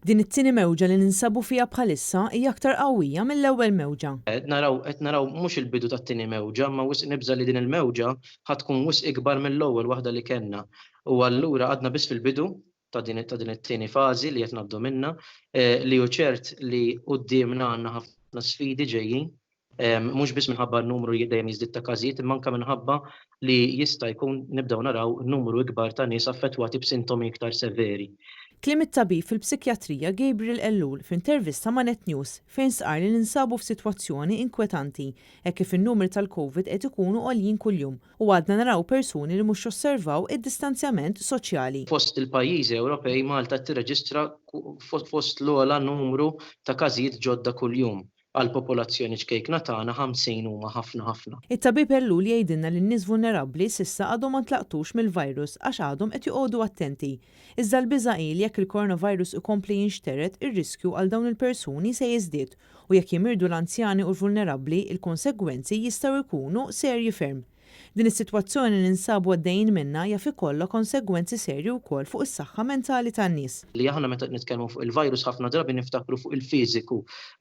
Din it-tieni mewġa li ninsabu fiha bħalissa hija aktar qawwija mill-ewwel mewġa. Qed naraw qed naraw mhux il-bidu tat-tieni mewġa, imma wisq nibża' li din il-mewġa ħa tkun wisq ikbar mill-ewwel waħda li kellna. U allura għadna biss fil-bidu ta' din ta' din it-tieni fażi li qed ngħaddu minnha, li hu ċert li quddiemna għandna ħafna sfidi ġejjin. Mhux biss minħabba n-numru li dejjem jiżdied ta' każijiet imma anke minħabba li jista' jkun nibdew naraw numru ikbar ta' nies affettwati b'sintomi iktar severi. Kliem it-tabib fil-psikjatrija Gabriel Ellul f'intervista ma' Net News fejn stqarr li ninsabu f'sitwazzjoni inkwetanti hekk kif in-numri tal-Covid qed ikunu għoljin kuljum u għadna naraw persuni li mhux josservaw id-distanzjament soċjali. Fost il-pajjiżi Ewropej, Malta qed tirreġistra fost l-ogħla numru ta' każijiet ġodda kuljum. Għall-popolazzjoni ċkejkna tagħna 50 huma ħafna ħafna. It-tabib Ellul jgħidilna li n-nies vulnerabbli s'issa għadhom ma ntlaqtux mill-virus għax għadhom qed joqogħdu attenti. Iżda l-biża' hi li jekk il-coronavirus ikompli jinxtered ir-riskju għal dawn il-persuni se jiżdied u jekk jimirdu l-anzjani u l-vulnerabbli il-konsegwenzi jistgħu jkunu serji ferm. Din is-sitwazzjoni li ninsabu għaddejjin minnha jaf ikollha konsegwenzi serji wkoll fuq is-saħħa mentali tan-nies. Li aħna meta qed nitkellmu fuq il-virus ħafna drabi niftakru fuq il-fiżiku,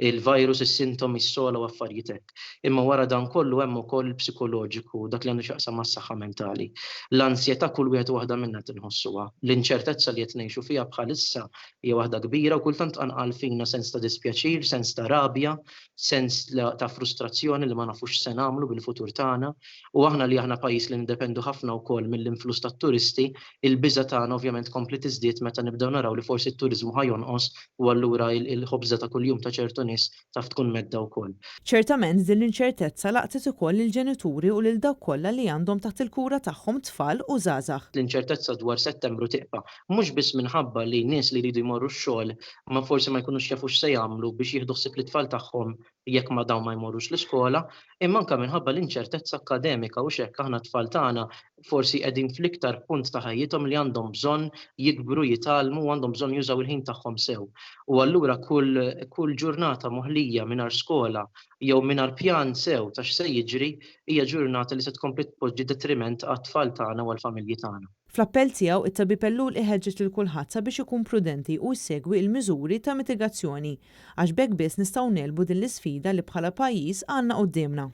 il-virus, is-sintomi, s-sogħla u affarijiet hekk. Imma wara dan kollu hemm ukoll il-psikoloġiku, dak li għandu x'jaqsam mas-saħħa mentali. L-ansjetà kull wieħed u waħda minna qed inħossuha. L-inċertezza li qed ngħixu fiha bħalissa hija waħda kbira u kultant tqanqal fina sens ta' dispjaċir, sens ta' rabja, sens ta' frustrazzjoni li ma nafux x'se nagħmlu bil-futur tagħna u aħna li aħna pajjiż li niddependu ħafna wkoll mill-influss tat-turisti, il-biża' tagħna ovvjament tkompli tiżdied meta nibdew naraw li forsi t-turiżmu ħa jonqos u allura il-ħobża ta' kuljum ta' ċertu nies taf tkun mhedda wkoll. Ċertament din l-inċertezza laqtet ukoll lill-ġenituri u lil dawk kollha li għandhom taħt il-kura tagħhom tfal u żgħażagħ. L-inċertezza dwar Settembru tibqa', mhux biss minħabba li nies li jridu jmorru x-xogħol ma forsi ma jkunux jafu x'se jagħmlu biex jieħdu ħsieb lit-tfal tagħhom jekk ma dawn ma jmorrux l-iskola, imma anke minħabba l-inċertezza akkademika hux hekk aħna t-tfal tagħna forsi qegħdin fl-iktar punt ta' ħajjithom li għandhom bżonn jikbru, jitgħallmu u għandhom bżonn jużaw il-ħin tagħhom sew. U allura kull kull ġurnata moħlija mingħajr skola jew mingħajr pjan sew ta' x'se jiġri hija ġurnata li se tkompli tpoġġi detriment għat-tfal tagħna u għall-familji tagħna. Fl-appell tiegħu, it-Tabib Ellul iħeġġeġ lil kulħadd sabiex ikun prudenti u jsegwi l-miżuri ta' mitigazzjoni, għax b'hekk biss nistgħu negħlbu din l-isfida li bħala pajjiż għandna quddiemna.